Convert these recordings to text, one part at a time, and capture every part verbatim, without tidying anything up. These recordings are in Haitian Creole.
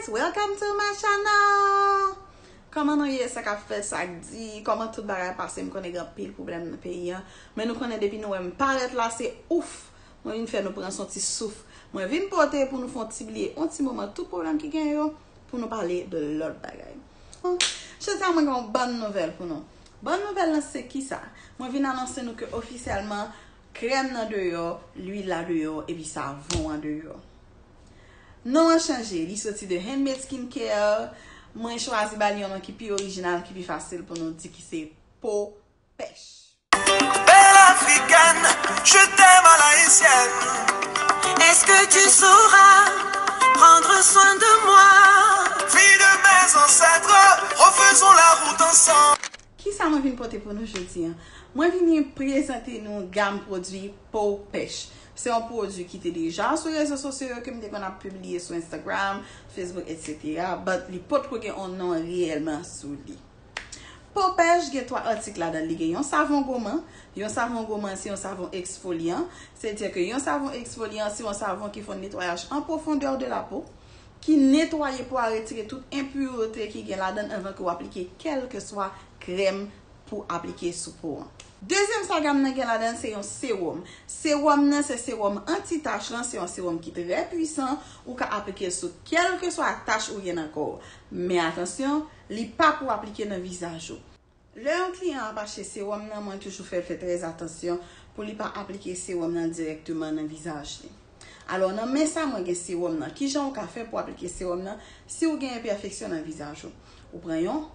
Welcome to my channel. Kòman nou ye? Sa k ap fèt, sa k di? Kòman tout bagay pase? M konnen gen anpil pwoblèm nan peyi an, men nou konnen depi nou wè m parèt la, se ouf. Mwen vin fè nou pran son ti souf. Mwen vin pote pou nou fè yon ti bliye yon ti moman tout pwoblèm ki gen yo, pou nou pale de lòt bagay. Jodi a mwen gen yon bòn nouvèl pou nou. Bòn nouvèl lan se kisa? Mwen vin anonse nou ke ofisyèlman krèm nan deyò, lwil la deyò, epi savon an deyò. Non an chanje, li soti de Handmade Skincare. Mwen chwazi ba li yon non ki pi orijinal, ki pi fasil pou nou di, ki se Po Pèch. Belle africaine, je t'aime à la haïtienne. Est-ce que tu sauras prendre soin de moi? Fille de mes ancêtres, refaisons la route ensemble. Kisa mwen vin pote pou nou jodi a? Mwen vini prezante nou gam pwodui Po Pèch. Se yon pwodui ki te deja sou rezo sosyo yo, ke m te konn ap pibliye sou Instagram, Facebook, etsetera, but li potko gen yon non reyèlman sou li. Po Pèch gen twa atik ladan l. Li gen yon savon goman. Yon savon goman se yon savon eksfolyan. Se di ke yon savon eksfolyan se yon savon ki fè yon netwayaj an pwofondè de la po, ki netwaye po a, retire tout enpirite ki gen ladan l anvan ke w aplike kèlkeswa krèm pou aplike sou po an. Dezyèm sa gam nan gen ladan l se yon sewòm. Sewòm nan se sewòm anti-tach lan, se yon sewòm ki trè pwisan, ou ka aplike l sou kèlkeswa tach ou gen nan kò w. Men atansyon, li pa pou aplike nan vizaj ou. Lè yon kliyan ap achte sewòm nan, mwen toujou fè l fè trè atansyon pou li pa aplike sewòm nan dirèkteman nan vizaj li. Alò, nan men sa, mwen gen sewòm nan. Kijan ou ka fè pou aplike sewòm nan si w gen enpèfeksyon nan vizaj ou? Ou pran yon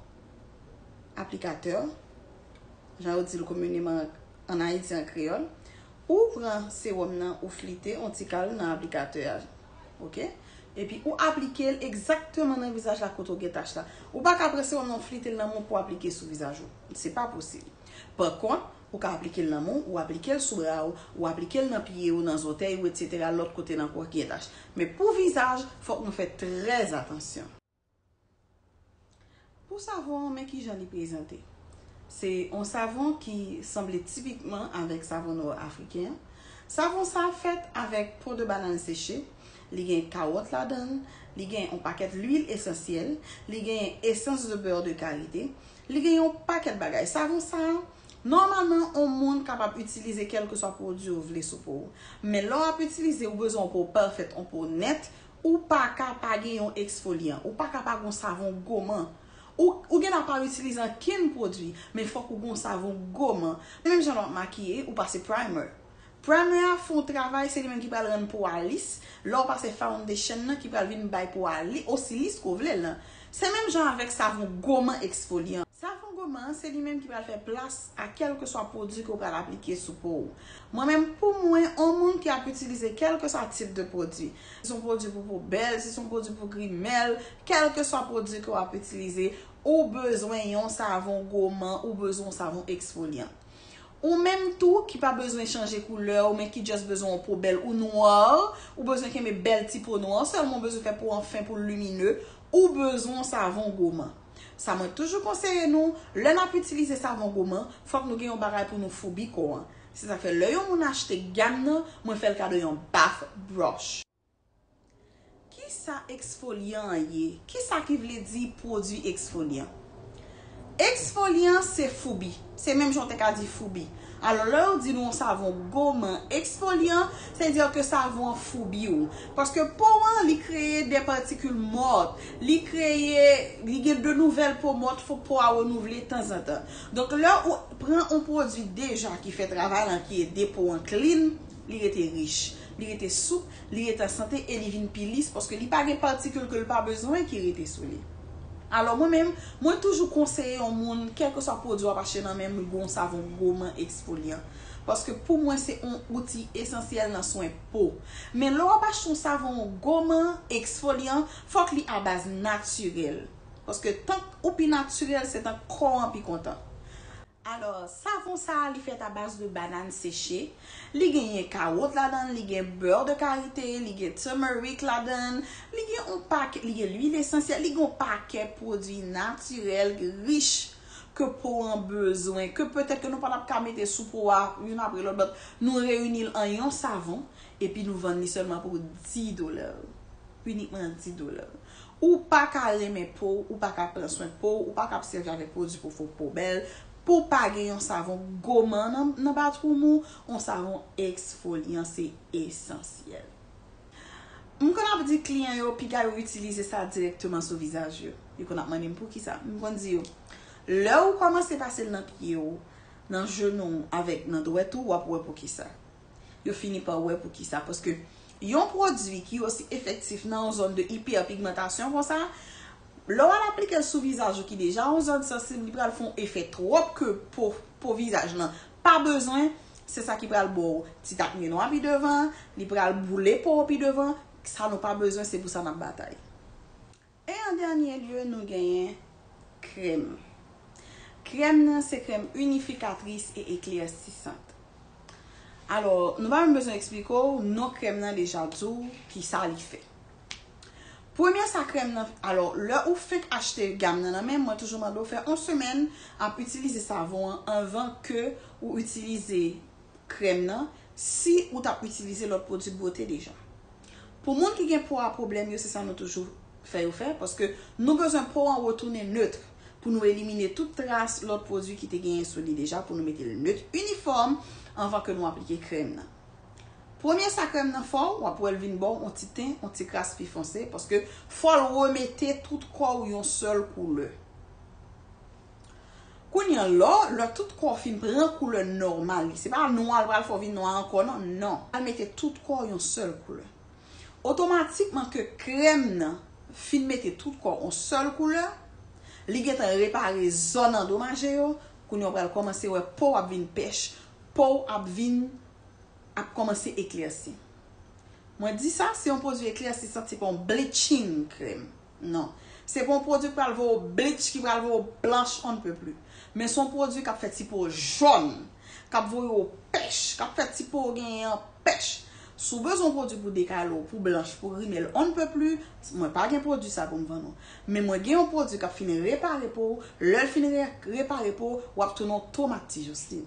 aplikatè, jan yo di l komineman an Ayiti an kreyòl, ou pran sewòm nan, ou flite yon ti kal nan aplikatè a, oke? Epi ou aplike l egzakteman nan vizaj la kote w gen tach la. Ou pa ka pran sewòm nan, ou flite l nan men w pou w aplike sou vizaj ou. Se pa posib. Pa kont, ou ka aplike l nan men w, ou aplike l sou bra w, ou aplike l nan pye w, nan zòtèy ou, etsetera, lòt kote nan kò w ki gen tach. Men pou vizaj, fòk nou fè trè atansyon. Pou savon an, men kijan li prezante. Se yon savon ki sanble tipikman avèk savon nò afriken an. Savon sa a fèt avèk po de banann seche. Li gen kawòt ladan l, li gen yon pakèt lwil esansyèl, li gen esans de beurre de karité, li gen yon pakèt bagay. Savon sa a, nòmalman, yon moun kapab itilize kèlkeswa pwodui ou vle sou po ou. Men lè w ap itilize, ou bezwen yon po pafè, yon po nèt, ou pa ka pa gen yon eksfolyan, ou pa ka pa gen yon savon goman. Ou, ou gen dwa pa itilize ankenn pwodui, men fòk ou gen yon savon goman. Menm jan lè w ap makiye, ou pase primer. Primer a fè yon travay, se li menm ki pral rann po a lis. Lè w pase foundation nan, ki pral vin bay po a li, osi lis ke w vle l lan. Se menm jan avèk savon goman eksfolyan. Savon goman an, se li menm ki pral fè plas a kèlkeswa pwodui ke w pral aplike sou po ou. Mwen menm, pou mwen, yon moun ki ap itilize kèlkeswa tip de pwodui, si se yon pwodui pou po bèl, si se yon pwodui pou grimèl, kèlkeswa pwodui ke w ap itilize, ou bezwen yon savon goman, ou bezwen yon savon eksfolyan. Ou menm tou ki pa bezwen chanje koulè w, men ki just bezwen yon po bèl ou nwa, ou bezwen kenbe bèl ti po nwa, sèlman w bezwen fè po an fen pou l limine, ou bezwen yon savon goman. Sa mwen toujou konseye nou, lè n ap itilize savon goman, fòk nou gen yon bagay pou nou foubi kò an. Se sa k fè lè yon moun achte gam nan, mwen fè l kado yon bath brush. Kisa eksfolyan an ye? Kisa ki vle di pwodui eksfolyan? Eksfolyan se foubi. Se menm jan w te ka di foubi. Alò, lè yo di nou yon savon goman eksfolyan, se di ke savon an foubi w. Paske po an, li kreye de patikil mò, li kreye, li gen de nouvèl po mò, fò po a renouvle tanzantan. Donk, lè ou pran yon pwodui deja ki fè travay lan, ki ede po an clean, li rete rich, li rete soup, li rete an sante e li vin pi lis paske li pa gen patikil ke l pa bezwen ki rete sou li. Alò, mwen menm, mwen toujou konseye yon moun, kèlkeswa pwodui w ap achte nan men m, li gen yon savon goman eksfolyan. Paske pou mwen, se yon outi esansyèl nan swen po. Men lè w ap achte yon savon goman eksfolyan, fòk li a baz natirèl. Paske tank ou pi natirèl, se tank kò an pi kontan. Alò, savon sa a, li fèt a baz de banann seche. Li genyen kawòt ladan l, li gen beurre de karité, li gen turmeric ladan l, li gen yon pakèt, li gen lwil esansyèl, li gen yon pakèt pwodui natirèl rich ke po an bezwen, ke petèt ke nou pa t ap ka mete sou po a youn apre lòt, but nou reyini l an yon savon, epi nou vann li sèlman pou dis dola. inikman dis dola. Ou pa ka renmen po w, ou pa ka pran swen po w, ou pa ka ap sèvi avèk pwodui pou fè po bèl, pou w pa gen yon savon goman nan, nan bathroom ou, yon savon eksfolyan se esansyèl. M konn ap di kliyan yo, piga yo itilize sa dirèkteman sou vizaj yo. Yo konn ap mande m poukisa. M konn di yo, lè ou kòmanse pase l nan pye w, nan jenou w avèk nan dwèt ou, w ap wè poukisa. Yo fini pa wè poukisa. Paske yon pwodui ki osi efektif nan yon zòn de ipèpigmantasyon konsa, lè w al aplike l sou vizaj ou ki deja yon zòn sansib, li pral fè yon efè twòp ke po, po vizaj lan pa bezwen. Se sa ki pral ba w ti takne nwa pi devan, li pral boule po w pi devan. Sa nou pa bezwen, se pou sa n ap batay. E an dènye lye, nou genyen krèm. Krèm nan se krèm inifikatris e eklèsisant. Alò, nou pa menm bezwen eksplike w, non krèm nan deja di w ki sa li fè. Premye sa krèm nan, alò, lè ou fenk achte gam nan nan men m, mwen toujou mande w fè yon semèn ap itilize savon an anvan ke ou itilize krèm nan, si ou t ap itilize lòt pwodui bwote deja. Pou moun ki gen po a pwoblèm yo, se sa nou toujou fè yo fè, paske nou bezwen po an retounen nèt pou nou elimine tout tras lòt pwodui ki te genyen sou li deja, pou nou mete l nèt inifòm anvan ke nou aplike krèm nan. Premye sa krèm nan fè w, w ap wè l vin ba w yon ti ten, yon ti kras pi fonse, paske fò l remete tout kò w yon sèl koulè. Kounye a, lò, lè tout kò w fin pran koulè nòmal li, se pa nwa l pral fè w vin nwa ankò, non, non. Al mete tout kò w yon sèl koulè. Otomatikman ke krèm nan fin mete tout kò w yon sèl koulè, li gentan repare zòn andomaje yo, kounye a w pral kòmanse wè po w ap vin pèch, po w ap vin ap kòmanse eklèsi. Mwen di sa, se yon pwodui eklèsisan, se pa yon bleaching krèm. Non. Se pa yon pwodui ki pral voye w bleach, ki pral voye w blanch on ne peut plus. Men se yon pwodui k ap fè ti po w jòn, k ap voye w pèch, k ap fè ti po w genyen an pèch. Si w bezwen yon pwodui pou dekale w, pou blanch, pou rimèl on ne peut plus, mwen pa gen pwodui sa pou m vann ou. Men mwen gen yon pwodui k ap fin repare po w. Lè l fin re-, repare po w, w ap tounen yon tomat Ti Joslin.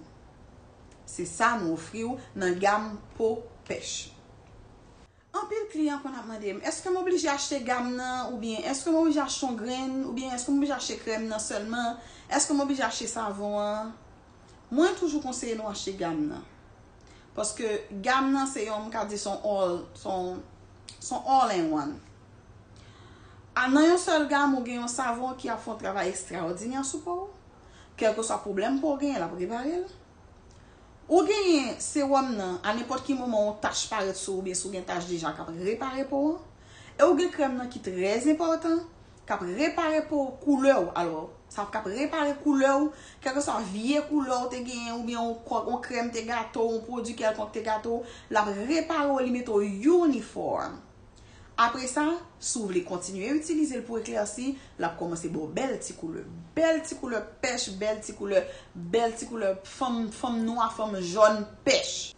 Se sa nou ofri w nan gam po pèch. Anpil kliyan konn ap mande m, èske m oblije achte gam nan, oubyen èske m oblije achte yon grenn, oubyen èske m oblije achte krèm nan sèlman, èske m oblije achte savon an? Mwen toujou konseye nou achte gam nan. Paske gam nan se yon, m ka di se yon all, se yon, se yon all in one. A, nan yon sèl gam, ou gen yon savon ki ap fè yon travay ekstraòdinè sou po w. Kèlkeswa pwoblèm po w genyen, l ap repare l. Ou genyen sewòm nan, a nenpòt ki moman yon tach parèt sou ou, oubyen si w gen tach deja, k ap repare po an. E ou gen krèm nan ki trè enpòtan, k ap repare po koulè w. Alò, sa k ap repare koulè w, kèlkeswa vye koulè w te genyen, oubyen yon kò-, yon krèm te gate w, yon pwodui kèlkonk te gate w, l ap repare w, li mete w inifòm. Apre sa, si w vle kontinye itilize l pou eklèsi, l ap kòmanse ba w bèl ti koulè. Bèl ti koulè pèch, bèl ti koulè, bèl ti koulè fanm, fanm nwa, fanm jòn pèch.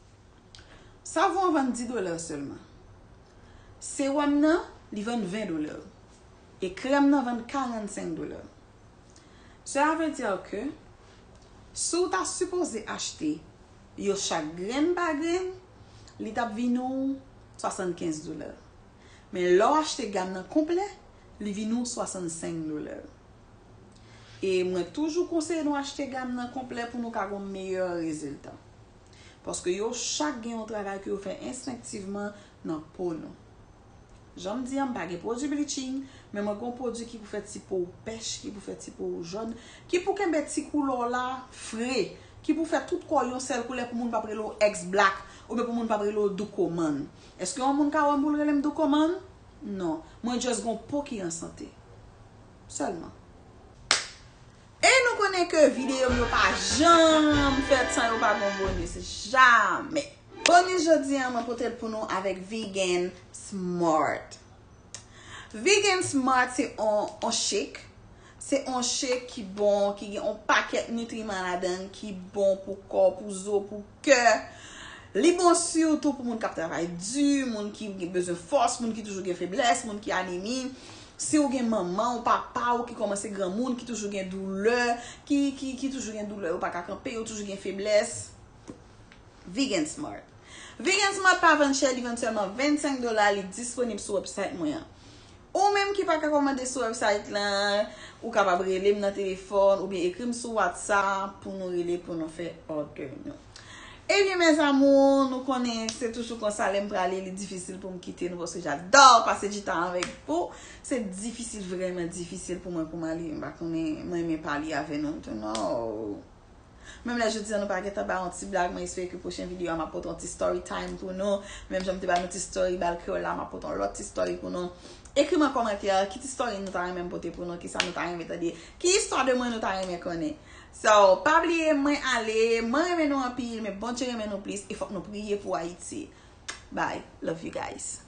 Savon an vann dis dola sèlman. Sewòm nan, li vann ven dola. E krèm nan vann karannsenk dola. Cela veut dire que si w ta sipoze achte yo chak grenn pa grenn, li t ap vin ou swasannkenz dola. Men lè w achte gam nan konplè, li vin ou swasannsenk dola. E mwen toujou konseye nou achte gam nan konplè pou nou ka gen yon meyè rezilta. Paske yo chak gen yon travay ke yo fè enstenktivman nan po nou. Jan m di an, m pa gen pwodui bleaching, men mwen gen yon pwodui ki pou fè ti po w pèch, ki pou fè ti po w jòn, ki pou kenbe ti koulè w la fre, ki pou fè tout kò w yon sèl koulè pou moun p ap rele w ex black, oubyen pou moun p ap rele w doukomann. Èske yon moun ka wè m pou l rele m doukomann? Non. Mwen just gen yon po ki an sante. Sèlman. E nou konnen ke videyo m yo pa janm fèt san yo pa gen yon bonis. Jamè. Bonis jodi an, mwen pote l pou nou avèk Vegan Smart. Vegan Smart se on, on shake. Se on shake ki bon, ki gen on pakèt nitriman ladan l, ki bon pou kò, pou zo, pou kè. Li bon sitou pou moun k ap travay di, moun ki gen bezwen fòs, moun ki toujou gen feblès, moun ki anemi. Si w gen manman w, papa w ki kòmanse granmoun, ki toujou gen doulè, ki, ki, ki toujou gen doulè, yo pa ka kanpe, yo toujou gen feblès, Vegan Smart. Vegan Smart pa vann chè, li vann sèlman vennsenk dola, li disponib sou website mwen an. pa ka kòmande sou website lan, ou kapab rele m nan telefòn oubyen ekri m sou WhatsApp pou nou rele pou nou fè order nou. Ebyen, mes amours, nou konnen se toujou konsa, lè m prale, li difisil pou m kite nou, paske j'adore passer du temps avec vous. Se difisil, vrèman difisil pou mwen pou m ale, m pa konnen, mwen renmen pale avè nou tou, non. Menm lè jodi a nou pa gentan ba yon ti blag, mwen espere ke pwochen videyo a m ap pote yon ti story time pou nou. Menm jan m te ba nou ti story bal kreyòl la, m ap pote yon lòt ti story pou nou. Ekri m an kòmantè, ki ti story nou ta renmen m pote pou nou, kisa nou ta renmen tande, ki istwa de mwen nou ta renmen konnen. So, pa bliye, mwen ale, mwen renmen nou anpil, men Bondye renmen nou plis, e fòk nou priye pou Ayiti. Bye, love you guys.